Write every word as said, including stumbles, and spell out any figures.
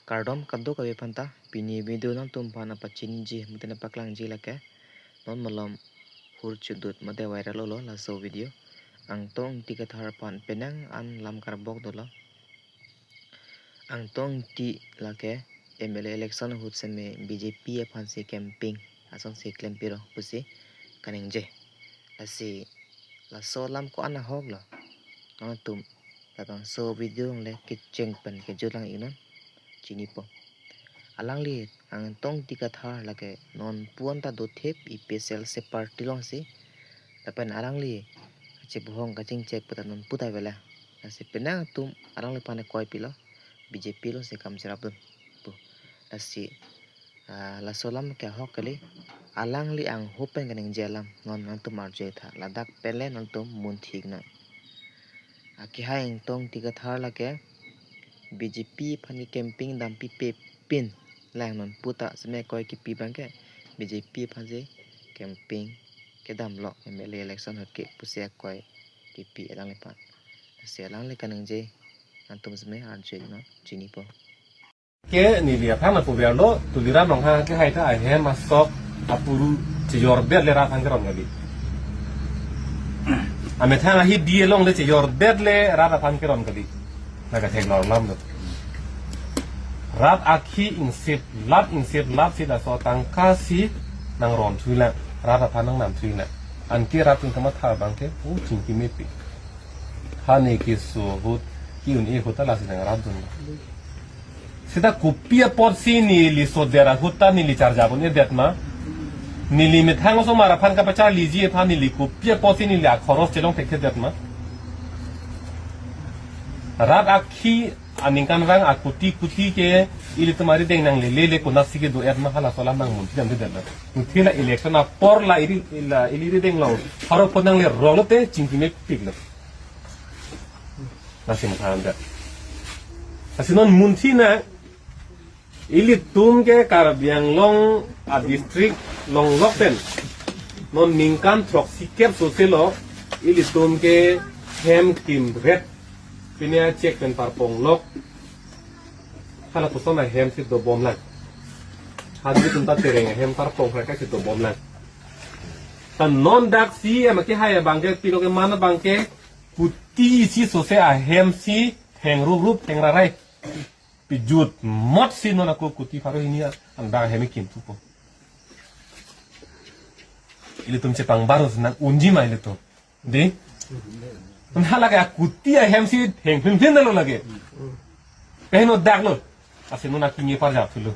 Kardom kadokave aphanta, pini video nangtum aphan nangpachiniji mate nangpaklangji lake, non malom hur chudut mate viral olo laso video. Angtong Ingti Kathar aphan penang an lam karbok dolo. Angtong Ingti lake M L A election ahut seme B J P aphansi campaign asonsi klempiro pusi kaningje. Lasi laso alam ko-an ahok lo, nangtum labangso video along le kecheng pen kejut lang-iknon, chinipo. Alangli Angtong Ingti Kathar lake non pu-an ta dothip A P H L C party alongsi, lapen alangli kachibohong kachingchek puta non pu ta avelang. Lasi penang atum alangliphan koi pilo, B J P alongsi kam cherapdun pu. Lasi ah, laso alam ke ahok kali. Alangli angho pen kaningje alam non nangtum arjuitha, ladak pen le nangtum munthiknang. Akehai Angtong Ingti Kathar lake B J P aphan campaign dampipe pin lang non puta seme koi kipi abangke B J P aphansi campaign kedamlo M L A election ahut ke pusi koi kipi alangliphan. Lasi alangli kaningje nangtum seme arjuiknon, chinipo. Ke neli aphan apu verlo, Tuliram Ronghang akehai ta ahem asok apuru chejordet le rat aphan keron kali. Amethang ahi di along le chejordet le rat aphan keron kali. Nangkatheklong alam lo. Rat akhei ingsit lap ingsit lap si laso atangka si nangron thuilang. Rat aphan nangnam thuilang. Anke rat pen kamatha abangke, o chingki mepi. Ha ne keso ahut, ke-un-e ahut ta lasi nangrapdun. Seta kopi apotsi neli sodet ahut ta neli charjap un-edet ma? Neli methang osomar aphan kapacharliji aphan neli kopi apotsi neli akhoros chelong thekthedet ma? Rat akhei aningkanvang akuti kuti ke ilitum arideng nanglele le konatsi kedo-et ma, halaso alam nangmunthi damdedet ma? Munthi la election apor la ili, la ili arideng along pharo phongo nangle rong lote chingki mepik lo. Lasi matha damdet. Lasi non munthinang, ilitum ke Karbi Anglong adistrict longlok pen non ningkan throksikep sose lo, ilitum ke hem kimret pine achek pen parponglok. Halapuson ahem si dobomlang. Hadi tum ta Tereng ahem parpong halakai si dobomlang. Ta non dak C E M akehai abangke, pilo keman abangke, kuti isi sose ahem si thengrup rup thengrarai. Pijut mot si non ako kuti pharo hini an abang ahem kim thupo. Ilitum chepangbar nang unji ma ilitum. Di? Nang lake akuti ahem si heng phin phin lo lake. Pehno dak lo. Lasi non akimi parjap thulo.